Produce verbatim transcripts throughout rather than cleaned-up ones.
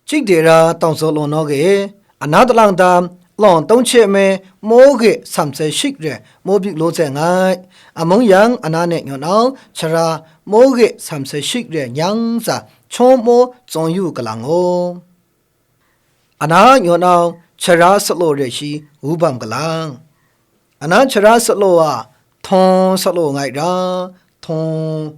Chik de ra tawng zaw law naw ge, ana talang dam, lawng tawng hte me, mo ge sam sai shik re, mo bik law tseng ai. Amung yang, ana ne nyaw nau, chara, mo ge sam sai shik re nyang tsa, chawm mo tsawng yu kalang o. Ana nyaw nau, chara salo re shi, wu bam kalang. Ana chara salo a, htawng salo ngai ra, htawng.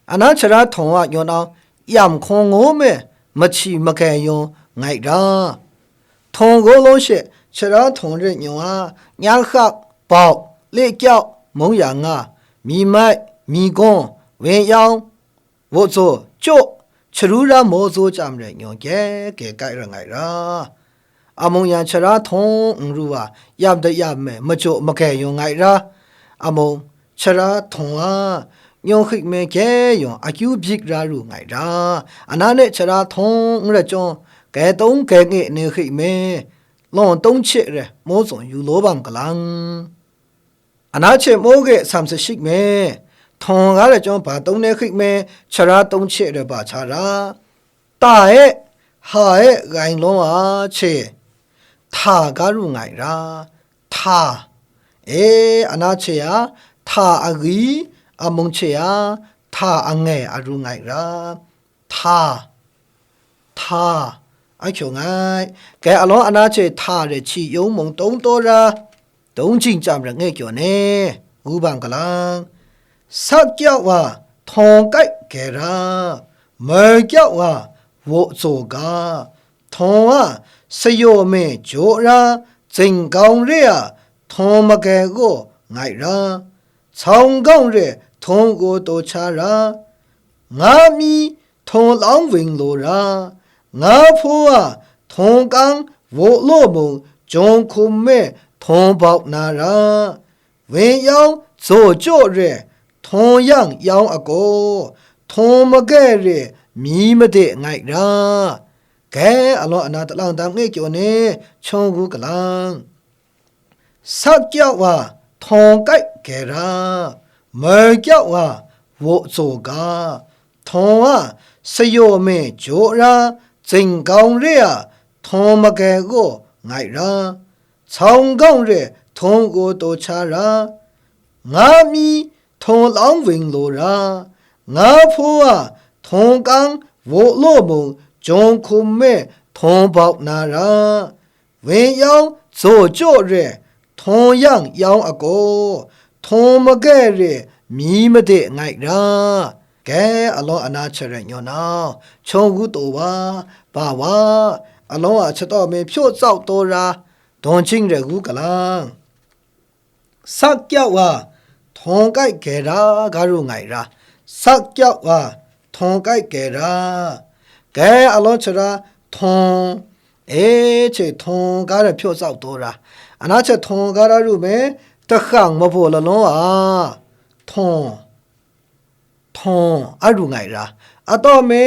Ana chara htawng a nyaw nau, yam hkawng ngaw me, mahti magai yaw ngai ra. Htawng gaw law she, chara htawng re nyaw a, nyahkak, bau, le kyau, mung ya nga, mi mai, mi gaw, wen yau, waw zaw, chyaw, charu ra maw zaw chyam re nyaw ge ge kai ra ngai ra. Amung yang chara htawng n ru wa, yam da yam me, majaw magai yaw ngai ra. Amung, chara htawng a, nyaw hkrik me ge yaw akyu bik ra ru ngai ra. Ana ne chara htawng n rai chyawng, gai tawng gai nge ne hkrik me, lawng tawng hte re, mo tsawng yu law bam kalang. Ana hte mo ge sam sai shik me, htawng ga rai chyawng ba tawng ne hkrik me, chara tawng hte re ba hta ra. Ta e, ha e, gai law a hte, hta ga ru ngai ra, hta. E, ana hte a, hta agwi, amung hte a, hta angai a ru ngai ra. Hta, hta, a hkyung ai. Gai alawng ana hte hta re hti yung mung tawng taw ra, tawng jing chyam ra nge kyaw ne, wu bang galang. Sak kyau wa, htawng kai gera, mai kyau wa, waw zaw ga, htawng a, sayaw me jaw ra, zinggaung re a, htawng magai gaw ngai ra, tsawng gaung re, htawng gaw taw cha ra, nga mi, htawng lang wing law ra, nga hpaw a, htawng kang, waw law mung, jawng hkum me, htawng bau na ra, wen yau, zaw jaw re, htawng yang yau agaw, htawng magai re, mi made ngai ra. Gai alawng ana talang dam nge kyaw ne, chawng wu galang. Sak kyau wa, htawng kai gera, mai kyau wa, waw zaw ga, htawng a, sayaw me jaw ra, zinggaung re a, htawng magai gaw ngai ra, tsawng gaung re, htawng gaw taw cha ra, nga mi, htawng lang wing law ra, nga hpaw a, htawng kang, waw law mung, jawng hkum me, htawng bau na ra, wen yau, zaw jaw re, htawng yang yau agaw, htawng magai re, mi made ngai ra. Gai alawng ana hte rai nyaw nau, chawng wu taw wa, ba wa, alawng a shataw me hpyaw tsau taw ra, dawn jing rai wu galang. Sak kyau wa, htawng kai gera ga ru ngai ra, sak kyau wa, htawng kai gera. Gai alawng chara, htawng, e hte htawng ga ra hpyaw tsau taw ra, ana hte htawng ga ra ru me, tahkang mabaw lalaw a, htawng, htawng, a ru ngai ra, ataw me,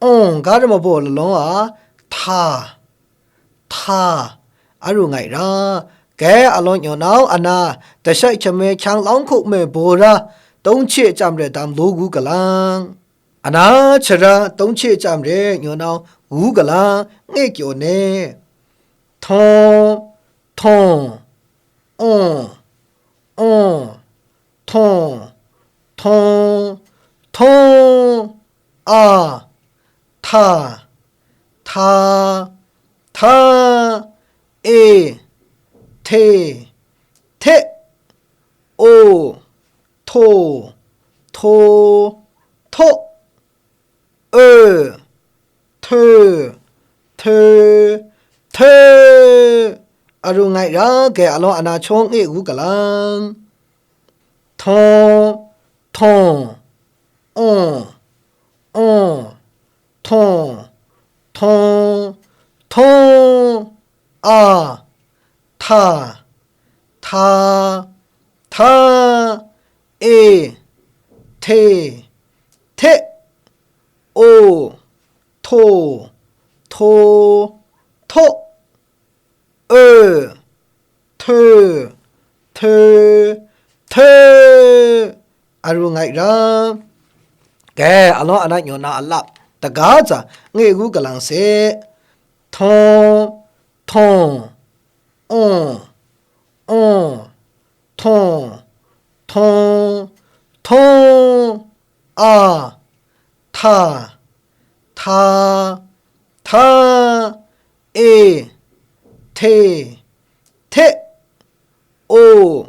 awng ga ra mabaw lalaw a, hta, hta, a ru ngai ra, gai alawng nyaw nau ana, dashai hkyam me hkyang lawng hkup me baw ra, tawng hte chyam re dam law wu galang. Ana chara tawng hte chyam re nyaw nau wu galang, nge kyaw ne. Htawng, htawng, awng, awng, htawng, htawng, htawng, a, hta, hta, hta, e, hte, hte, o, htaw, htaw, htaw, e, htee, htee, htee, a ru ngai ra, gai alawng ana chawng e wu galang. Htawng, htawng, awng, awng, htawng, htawng, htawng, a, hta, hta, hta, e, hte, hte, o, htaw, htaw, htaw, e, htee, htee, htee, a ru ngai ra. Gai alawng ana nyaw na a lap. Daga tsa nge gu galang se. Htawng, htawng, awng, awng, htawng, htawng, htawng, a, hta, hta, hta, e, hte, hte, o,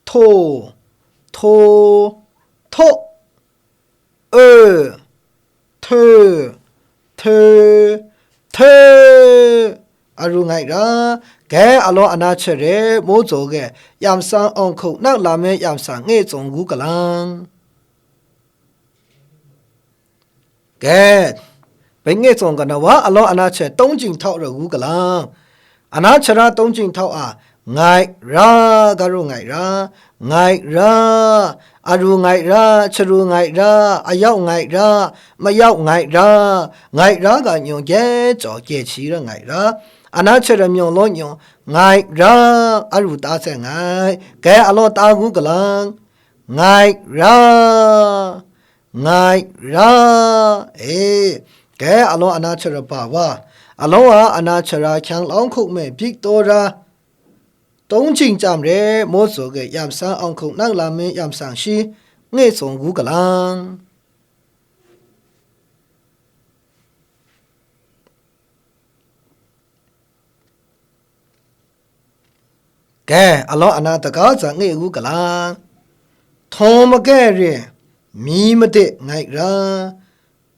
hto, hto, hto, e, hte, hte, hte, a ru ngai ra. Gei alawng ana hte re, mu tsaw ge, yam tsang awng hkuk nang lam e yam tsang nge tsawng gu galang. Gei, bai nge tsawng ga na wa alawng ana hte tawng jing htau ra gu galang. Ana hte ra tawng jing htau a, ngai ra, ga ru ngai ra, ngai ra, a ru ngai ra, hte ru ngai ra, a yau ngai ra, mayau ngai ra, ngai ra ga nyung gye jaw gye hti ra ngai ra, ana hte ra myung law nyung, ngai ra, a ru ta sai ngai, gei alawng ta gu galang, ngai ra, ngai ra, e, gei alawng ana hte ra ba wa, alawng a ana hte ra hkyang lawng hkuk me bik taw ra, tawng jing chyam re, mu tsaw ge yam tsang awng hkuk nang lam e yam tsang shi, nge tsawng gu galang. Gei, alawng ana daga tsa nge gu galang. Htawng magay re, mi made ngai ra,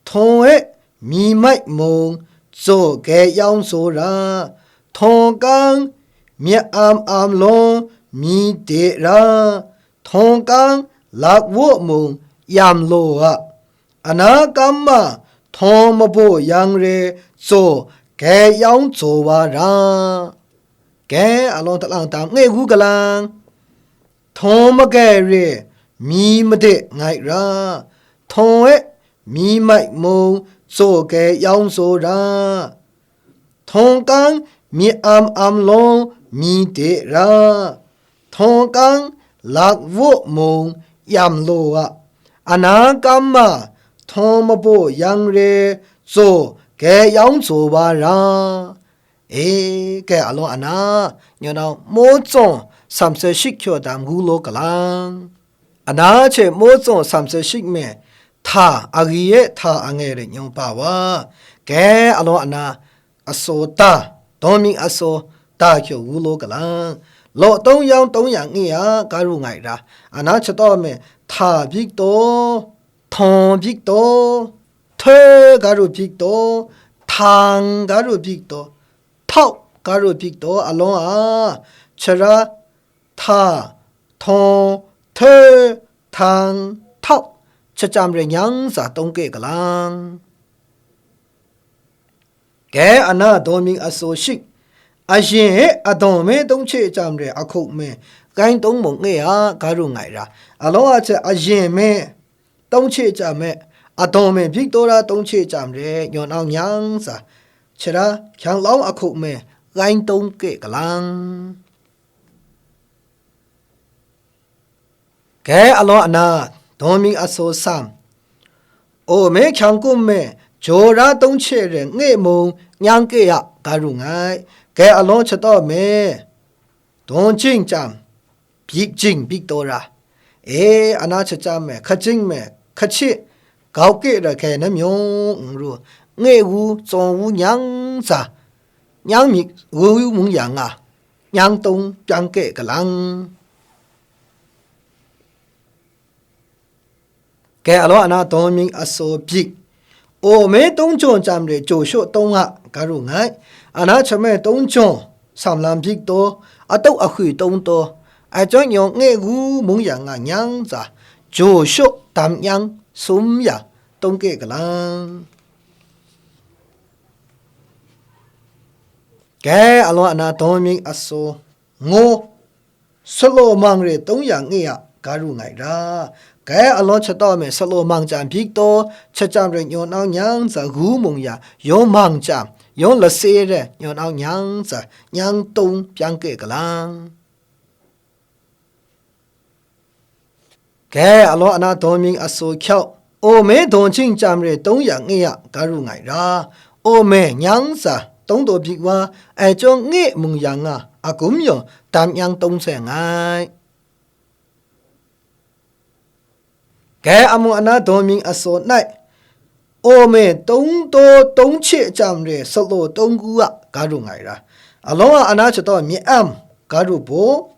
htawng e mi mai mung, tsaw gei yawng tsaw ra, htawng kang, myit am am lawng, mi de ra, htawng kang, lak waw mung, yam law a, ana kam ma, htawng mabaw yang re, tsaw gei yawng tsaw wa ra. Gei alawng talang tam nge gu galang. Htawng magay re, mi made ngai ra, htawng e mi mai mung, tsaw gei yawng tsaw ra, htawng kang, myit am am lawng, mi de ra, htawng kang, lak waw mung, yam law a, ana kam ma, htawng mabaw yang re, tsaw gei yawng tsaw wa ra. E, gei alawng ana, nyawng nau, mu tsawng, sam sat shik hkyaw dam gu law galang. Ana hte mu tsawng, sam sat shik me, hta, a gyi e hta a nge re nyawng ba wa, gei alawng ana, asaw ta, dawng mying asaw ta hkyaw gu law galang. Law tawng yawng tawng yang nge a, ga ru ngai ra, ana hte taw me, hta bik taw, htawng bik taw, hte ga ru bik taw, htang ga ru bik taw, htau ga ru bik taw, alawng a, hte ra, hta, htawng, hte, htang, htau, hte chyam re nyang tsa tawng ke galang. Gei ana dawng mying asaw shik, ayin e adawng me tawng hte chyam re ahkuk me, grai tawng mung nge a, ga ru ngai ra, alawng a hte ayin me tawng hte chyam e, adawng me bik taw ra tawng hte chyam re, nyawng nau nyang tsa, hte ra, hkyang lawng ahkuk me, grai tawng ke galang. Gei alawng ana, dawng mying asaw sam, aw me hkyang kum me, jaw ra tawng hte re nge mung, nyang ke a, ga ru ngai. Gei alawng hte taw me, dawng jing chyam, bik jing bik taw ra, e, ana hte chyam me, hkajing me, hkachi, gau ke ra hkrai na myung n ru, nge wu, tsawng wu nyang tsa, nyang myit wu mung yang a, nyang tawng pyang ke galang. Gei alawng ana dawng mying asaw bik, aw me tawng jaw chyam re jaw shaw tawng a, ga ru ngai. Ana hte me tawng jaw, sam lam bik taw, atau ahkwi tawng taw, ai chyawm yawng nge gu mung yang nga nyang tsa, jaw shaw dam nyang sum ya tawng ke galang. Gei alawng ana dawng mying asaw, ngaw, salaw mang re tawng yang nge a, ga ru ngai ra. Gei alawng hte taw me, salaw mang chyam bik taw, hte chyam re nyawng nau nyang tsa gu mung ya, yawng mang chyam, yawng lase re nyawng nau nyang tsa, nyang tawng pyang ke galang. Gei alawng ana dawng mying asaw hkyau, Ome daw jing chyam re tong yang nge a, ga ru ngai ra. Ome nyang tsa tong daw byi wa, ai chyawng nge mung yang nga, a gum yaw dam nyang tong sai ngai. Dai amung ana daw mying asaw nai, Ome tong daw tong hkye chyam re salaw tong gu a, ga ru ngai ra. Alawng a ana shataw mye am, ga ru baw,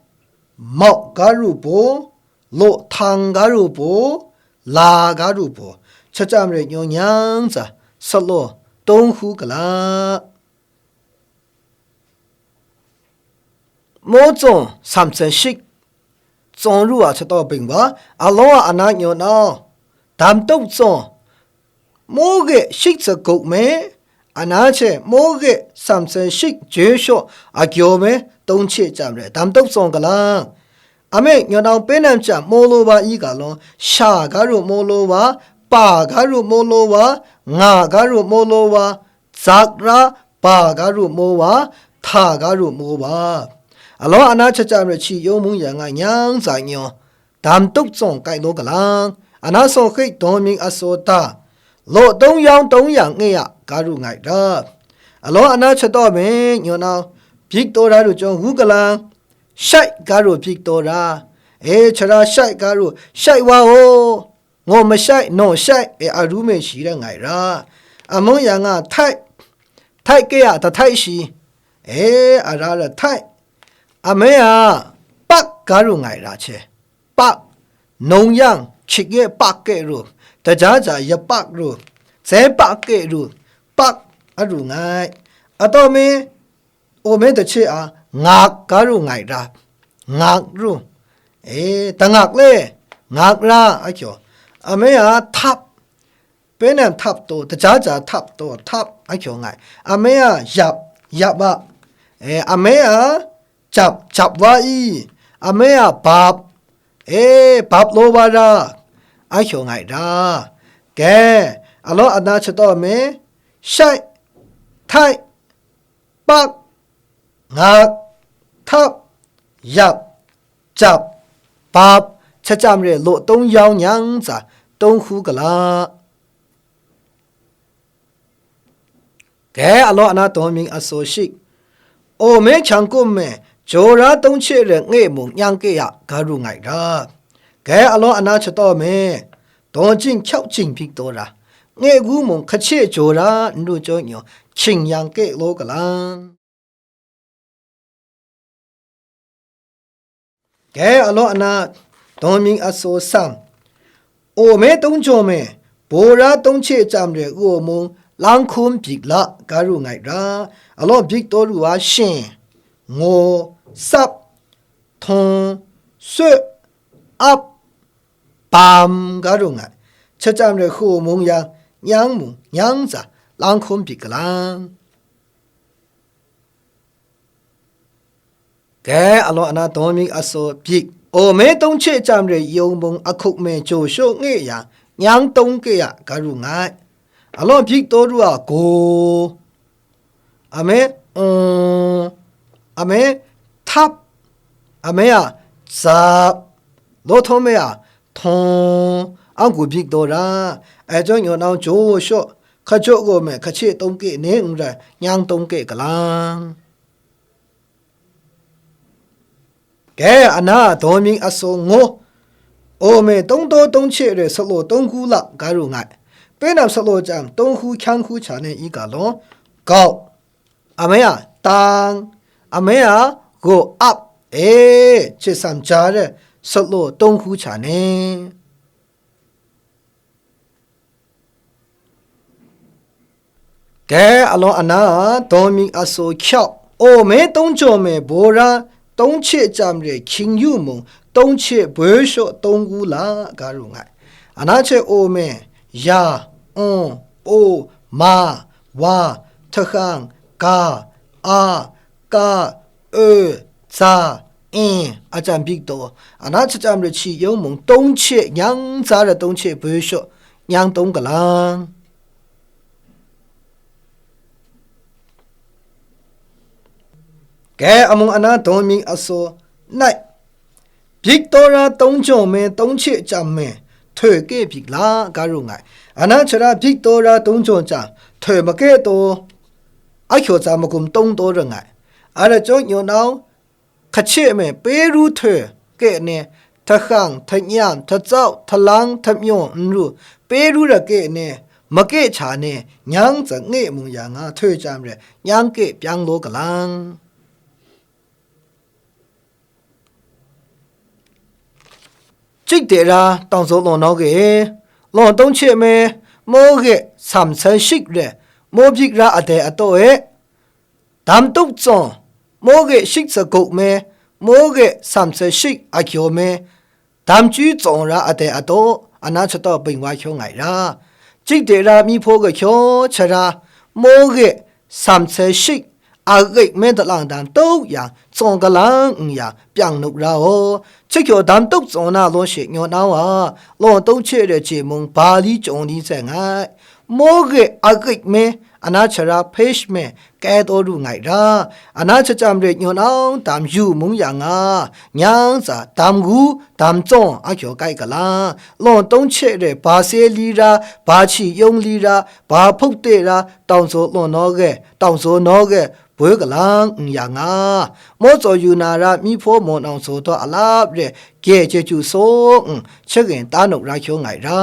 mau ga ru baw, law htang ga ru baw, la ga ru baw, shachyam re nyawng nyang tsa, salaw tong hku gala. Maw tsawng samsen shik, tsawng ru a shataw bing wa, alawng a ana nyaw nau, dam tawk tsawng, maw ge shik tsaguk me, ana hte maw ge samsen shik joi shaw a gyaw me, tong hkye chyam re, dam tawk tsawng galang. A me, nyaw nau pe nam chyam maw law wa i ga law, sha ga ru maw law wa, pa ga ru maw law wa, nga ga ru maw law wa, zak ra, ba ga ru maw wa, hta ga ru maw wa. Alawng ana shachyam re hkyi yawng mung yang nga nyang tsa nyaw, dam tawk tsawng kai law galang, ana saw hkrit daw mying asaw ta, law tong yawng tong yang nge a, ga ru ngai ra. Alawng ana shataw me, nyaw nau, byi taw ra ru chyawng wu galang, shai ga ru byi taw ra, e, shara shai ga ru, shai wa o, ngaw mashai, naw shai, e, a ru me shi rai ngai ra. Amung yang nga, htai, htai ke a, tahtai shi, e, a ra ra htai. A me a, pak ga ru ngai ra hte. Pak, nung yang, hkyit ye pak ke ru, daja ja ya pak ru, zai pak ke ru, pak a ru ngai. A taw me, Ome dahte a, ngak ga ru ngai ra, ngak ru, e, dangak le, ngak ra a kyaw, a me a, htap, pe nan htap taw, daja ja htap taw, htap a kyaw ngai, a me a, yap, yap a, e, a me a, jap, jap wa i, a me a, bap, e, bap law wa ra, a kyaw ngai ra, ge, alawng ana shataw me, shai, htai, pak, ngak, htap, yap, jap, bap, shachyam re law tong yawng nyang tsa, tong hku gala. Dai alawng ana daw mying asaw shik, Ome hkyang kum me, jaw ra tong hkye re nge mung nyang ke a, ga ru ngai ra. Dai alawng ana shataw me, daw jing hkyau jing byi taw ra, nge gu mung hkahkye jaw ra n ru chyawng nyaw, hkying yang ke law galang. Dai alawng ana daw mying asaw sam, Ome tong jaw me, baw ra tong hkye chyam re u mung, lang hkum byi la ga ru ngai ra. Alawng byi taw ru wa, shing, ngaw, sap, htawng, sut, ap, bam ga ru ngai. Shachyam re hku mung yang, nyang mung, nyang tsa, lang hkum byi galang. Dai alawng ana daw mying asaw byi, Ome tong hkye chyam re yawng mung ahkuk me jaw shaw nge yang, nyang tong ke a, ga ru ngai. Alawng byi taw ru a, gaw, a me, ung, a me, htap, a me a, zap, law htawng me a, htawng, a gu byi taw ra, ai chyawng nyaw nau jaw shaw, hkajaw gaw me hkahkye tong ke ne n rai, nyang tong ke galang. Dai ana daw mying asaw ngaw, Ome tong daw tong hkye re salaw tong gu la ga ru ngai. Pe nap salaw chyam tong hku hkyang hku hkya ne i ga law, gau, a me a, tang, a me a, gaw ap, e, hkye sam ja re, salaw tong hku hkya ne. Dai alawng ana daw mying asaw hkyau, Ome tong jaw me, baw ra tong hkye chyam re hkying yu mung, tong hkye boi shaw tong gu la ga ru ngai. Ana hte Ome, ya, ung, o, ma, wa, hta hkang, ga, a, ka, e, za, e, a chyam byi taw, ana shachyam re hkyi yawng mung, tong hkye nyang tsa ra, tong hkye boi shaw nyang tong galang. Dai amung ana daw mying asaw nai, byi taw ra tong jaw me, tong hkye chyam me, htoi ke bik la ga ru nngai. Ana shara bik taw ra tung jaw jang, htoi make taw, a hkyaw tsa magum tawng taw ra nngai. A rai chyawm, nyaw nau, hkache me Peru htoi ke ni, htahrang, htanyan, htatsau, htalang, htamyaw, n ru, Peru ra ke ni, make cha ni, nyang tsa nge mung ya nga htoi chyam re, nyang ke pyang law galang. Chik de ra, tawng zaw law nawk e, law tawng hte me, maw ge, sam sai shik re, maw bik ra adai ataw e, dam tuk tsawng, maw ge, shik saguk me, maw ge, sam sai shik a kyaw me, dam chyu tsawng ra adai ataw, ana shataw bing wa hkyaw ngai ra. Chik de ra, mi hpaw ga hkyaw shara, maw ge, sam sai shik, a rik me dalang dam tuk yang, tsawng galang n yang, pyang nup ra aw. Chikyaw dam tuk tsawng na law she nyaw na wa, law tawng hte re je mung, ba li chyawng li sai ngai. Maw ge, a rik me, ana shara pesh me, kai taw ru ngai ra, ana shachyam re nyaw nau dam yu mung yang nga, nyang tsa dam gu, dam tsawng a hkyaw kai galang, law tawng hte re ba se li ra, ba shi yawng li ra, ba hpuk te ra, tawng zaw law nawk e, tawng zaw nawk e, boi galang n yang nga, maw tsaw yu na ra, mi hpaw maw nang zaw daw a lap re, gye chyeju saw n, shagin ta nup ra hkyaw ngai ra.